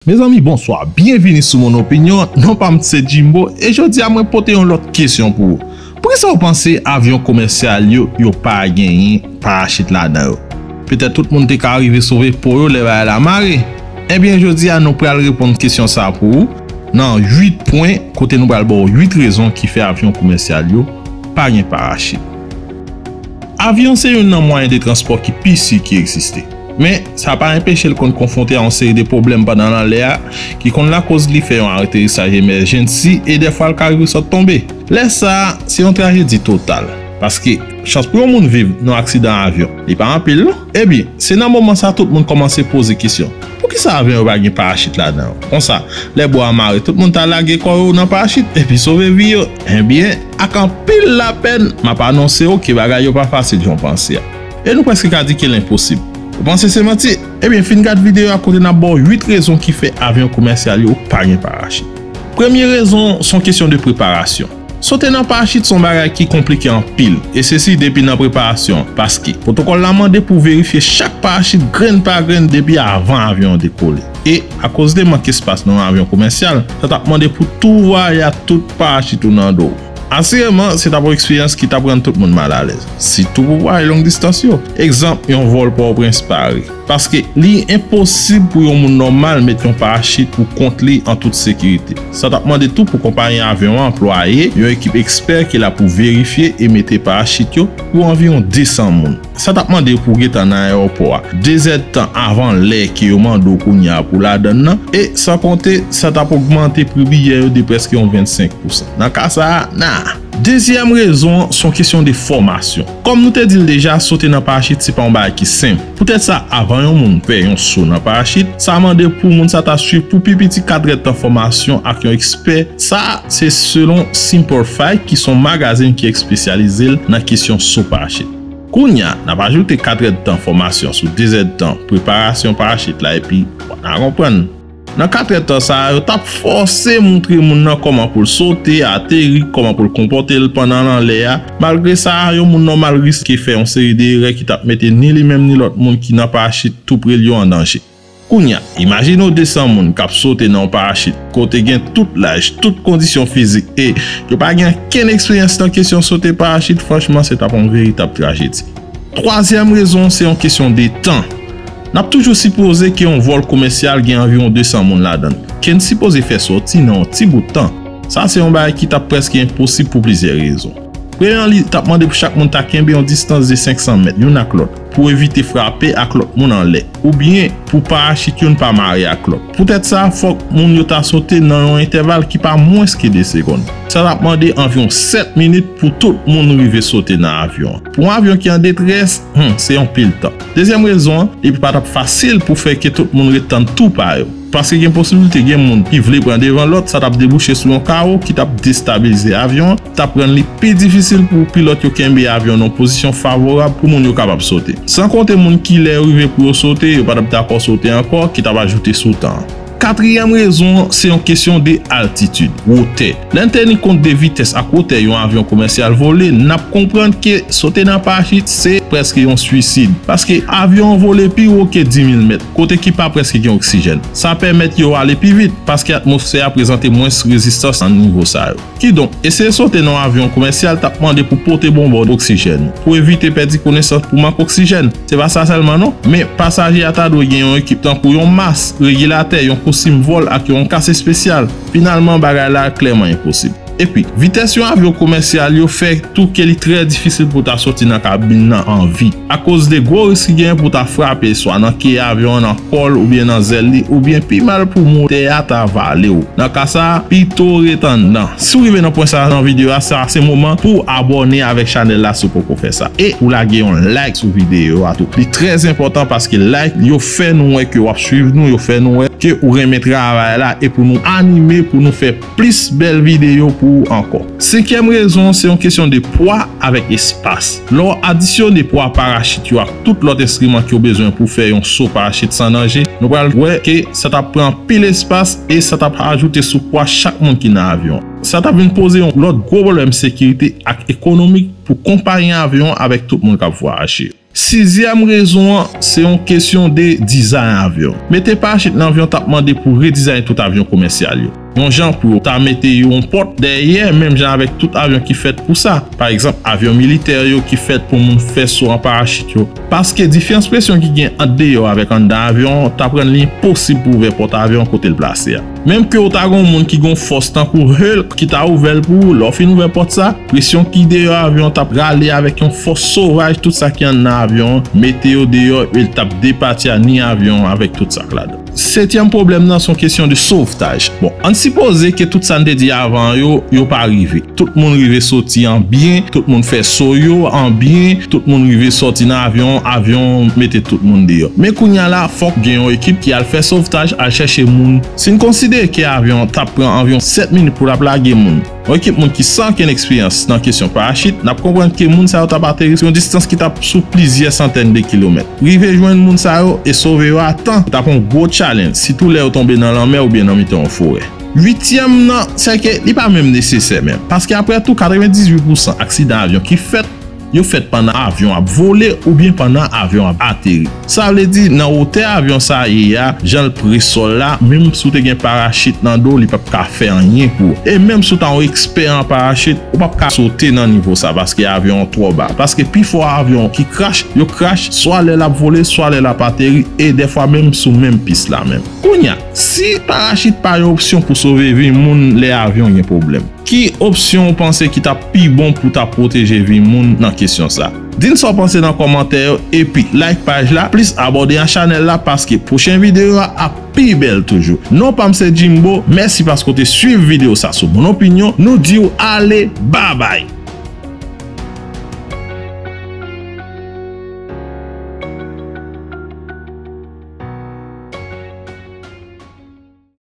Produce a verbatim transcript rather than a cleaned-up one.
Mezanmi, bonswa. Byenvini sou Mon Opinion. Non pa m se Jimbo, e jodi a mwen pote yon lòt kesyon pou ou. Poukisa w panse avyon komèsyal yo, yo pa genyen parachit ladan yo? Petèt tout moun te ka rive sove po yo lè bagay la mare. Ebyen, jodi a nou pral reponn kesyon sa pou ou nan uit pwen, kote nou pral ba w uit rezon ki fè avyon komèsyal yo pa gen parachit. Avyon se youn nan mwayen de transpò ki pi si ki egziste. Men, sa pa enpeche l konn konfwonte a yon seri de pwoblèm pandan l anlè a, ki konn lakoz li fè yon aterisaj emèjensi e dèfwa l ka rive sot tonbe. Lè sa a, se yon trajedi total. Paske, chans pou yon moun viv nan aksidan avyon, li pa anpil non. Ebyen, se nan moman sa a tout moun kòmanse poze kesyon. Poukisa avyon yo pa gen parachit ladan yo? Konsa, lè bwa a mare, tout moun ta lage kò yo nan parachit epi sove vi yo. Ebyen, ak anpil lapèn, m ap anonse w ke bagay yo pa fasil jan w panse a. E nou prèske ka di ke l enposib. Ou panse se manti? Ebyen, fin gad videyo a kote n ap ba w uit rezon ki fè avyon komèsyal yo pa gen parachit. Premye rezon, se yon kesyon de preparasyon. Sote nan parachit se yon bagay ki konplike anpil, e sesi depi nan preparasyon, paske pwotokòl la mande pou verifye chak parachit grenn pa grenn depi avan avyon an dekole. E, akoz de mank espas nan yon avyon komèsyal, sa t ap mande pou tou vwaye ak tout parachit ou nan do w. Asireman, se t ap yon eksperyans ki t ap rann tout moun malalèz, sitou pou vwaye long distans yo. Egzanp, yon vòl Pòtoprens Pari. Paske li enposib pou yon moun nòmal met yon parachit pou kont li an tout sekirite. Sa t ap mande tou pou konpayi avyon an anplwaye yon ekip ekspè ki la pou verifye e mete parachit yo pou anviwon de san moun. Sa t ap mande pou w gentan nan ayewopò a de zèdtan avan lè ke yo mande w kounye a pou w ladann nan, e san konte sa t ap ogmante pri biyè yo de prèske yon vennsenk pousan. Nan ka sa a, nah! Dezyèm rezon an, se yon kesyon de fòmasyon. Kòm nou te di l deja, sote nan parachit se pa yon bagay ki senp. Poutèt sa, avan yon moun fè yon so nan parachit, sa mande pou moun sa ta swiv pou pi piti kat èdtan fòmasyon ak yon ekspè. Sa a, se selon Simple Flight, ki se yon magazin ki espesyalize l nan kesyon so parachit. Kounye a, n ap ajoute kat èdtan fòmasyon sou de zèdtan preparasyon parachit la epi w a konprann. Nan kat èdtan sa a, yo t ap fòse montre moun nan kòman pou l sote, ateri, kòman pou l konpòte l pandan l anlè a. Malgre sa, yon moun nòmal riske fè yon seri de erè ki t ap mete ni li menm ni lòt moun ki nan parachit tou pre l yo an danje. Kounye a, imajine w de san moun k ap sote nan yon parachit, kote gen tout laj, tout kondisyon fizik, e yo pa gen okenn eksperyans nan kesyon sote parachit, franchman, se t ap yon veritab trajedi. Twazyèm rezon, se yon kesyon de tan. N ap toujou sipoze ke yon vòl komèsyal gen anviwon de san moun ladan l, ke n sipoze fè sòti nan yon ti bout tan. Sa se yon bagay ki t ap prèske enposib pou plizyè rezon. Premyèman, li t ap mande pou chak moun ta kenbe yon distans de senk san mèt youn ak lòt pou evite frape ak lòt moun anlè, oubyen pou parachit youn pa mare ak lòt. Poutèt sa, fòk moun yo ta sote nan yon entèval ki pa mwens ke de segonn. Sa t ap mande anviwon sèt minit pou tout moun rive sote nan avyon an. Pou yon avyon ki an detrès, hmm, se yon pil tan. Dezyèm rezon an, li pa t ap fasil pou fè ke tout moun ret tann tou pa yo. Paske gen posiblite gen moun ki vle pran devan lòt, sa t ap debouche sou yon kawo ki t ap destabilize avyon an, t ap rann li pi difisil pou pilòt yo kenbe avyon nan yon pozisyon favorab pou moun yo kapab sote. San konte moun ki lè yo rive pou yo sote, yo pa t ap dakò sote ankò, ki t ap ajoute sou tan an. Katriyèm rezon an, se yon kesyon de altitid, wotè. Lè n teni kont de vitès ak wotè yon avyon komèsyal vole, n ap konprann ke sote nan parachit se prèske yon swisid, paske avyon an vole pi wo ke di mil mèt, kote ki pa prèske gen oksijèn. Sa pèmèt yo ale pi vit, paske atmosfè a prezante mwens rezistans nan nivo sa yo. Kidonk, eseye sote nan yon avyon komèsyal t ap mande pou pote bonbòn oksijèn ou, pou evite pèdi konesans pou mank oksijèn. Se pa sa sèlman non, men pasaje a ta dwe gen yon ekip tankou yon mas, regilatè, yon kostim vòl ak yon kas espesyal. Finalman, bagay la klèman enposib. Epi, vitès yon avyon komèsyal yo fè tou ke li trè difisil pou w ta soti nan kabin nan an vi. Akoz de gwo risk ki genyen pou w ta frape swa nan ke avyon an, nan kò l oubyen nan zèl li, oubyen pi mal pou motè a ta vale w. Nan ka sa a, pito w ret anndan. Si w rive nan pwen sa a nan videyo a, sa a se moman pou w abòne avèk chanèl la si w poko fè sa. E pou w lage yon like sou videyo a tou. Li trè enpòtan paske like yo fè nou wè ke w ap swiv nou, yo fè nou wè ke ou renmen travay la e pou nou anime, pou nou fè plis bèl videyo pou ou ankò. Senkyèm rezon, se yon kesyon de pwa avèk espas. Lè w adisyone pwa parachit yo ak tout lòt enstriman ke w bezwen pou fè yon so parachit san danje, nou pral wè ke sa t ap pran anpil espas e sa t ap ajoute sou pwa chak moun ki nan avyon an. Sa t ap vin poze yon lòt gwo pwoblèm sekirite ak ekonomik pou konpayi avyon an avèk tout moun k ap vwayaje yo. Sizyèm rezon an, se yon kesyon de dizayn avyon. Mete parachit nan avyon t ap mande pou redizayn tout avyon komèsyal yo. Yon jan pou yo ta mete yon pòt dèyè, menm jan avèk tout avyon ki fèt pou sa. Pa egzanp, avyon militè yo ki fèt pou moun fè so an parachit yo. Paske diferans presyon ki gen ant deyò avèk anndan avyon an t ap rann li enposib pou ouvè pòt avyon an kote l plase a. Menm ke w ta gen yon moun ki gen yon fòs tankou Hulk ki ta ouvè l pou ou, lè w fin ouvè pòt sa, presyon ki deyò avyon an t ap rale avèk yon fòs sovaj tout sa ki anndan avyon an, mete yo deyò e l t ap depati a ni avyon an avèk tout sa k ladan. Setyèm pwoblèm nan se yon kesyon de sovtaj. Bon, ann sipoze ke tout sa n te di avan an yo, yo pa rive. Tout moun rive soti an byen, tout moun fè so yo an byen, tout moun rive sòti nan avyon, avyon mete tout moun deyò. Men kounye a la, fòk gen yon ekip ki al fè sovtaj, al chèche moun. Si n konsidere ke avyon an t ap pran anviwon sèt minit pou l ap lage moun, yon ekip moun ki san okenn eksperyans nan kesyon parachit, n ap konprann ke moun sa yo t ap ateri sou yon distans ki t ap sou plizyè santèn de kilomèt. Rive jwenn moun sa yo e sove yo a tan t ap yon gwo challenge, sitou lè yo tonbe nan lanmè oubyen nan mitan yon forè. Uityèm nan, se ke li pa menm nesesè menm. Paske apre tou, katrevendizuit pousan aksidan avyon ki fèt, yo fèt pandan avyon ap vole oubyen pandan avyon ap ateri. Sa vle di, nan wotè avyon sa ye a, jan l pre sòl la, menm si w te gen parachit nan do, li p ap ka fè anyen pou ou. E menm si w ta yon ekspè an parachit, ou p ap ka sote nan nivo sa, paske avyon an twò ba. Paske pifò avyon ki krache, yo krache swa lè l ap vole, swa lè l ap ateri, e dèfwa menm sou menm pis la menm. Kounye a, si parachit pa yon opsyon pou sove vi moun lè avyon gen pwoblèm, ki opsyon w panse ki t ap pi bon pou ta pwoteje vi moun nan kesyon sa? Di n sa w panse nan kòmantè yo, epi like paj la, plis abòne a chanèl la, paske pwochen videyo a ap pi bèl toujou. Non pa m se Jimbo, mèsi paske w te swiv videyo sa sou Mon Opinion, nou di w ale, babay!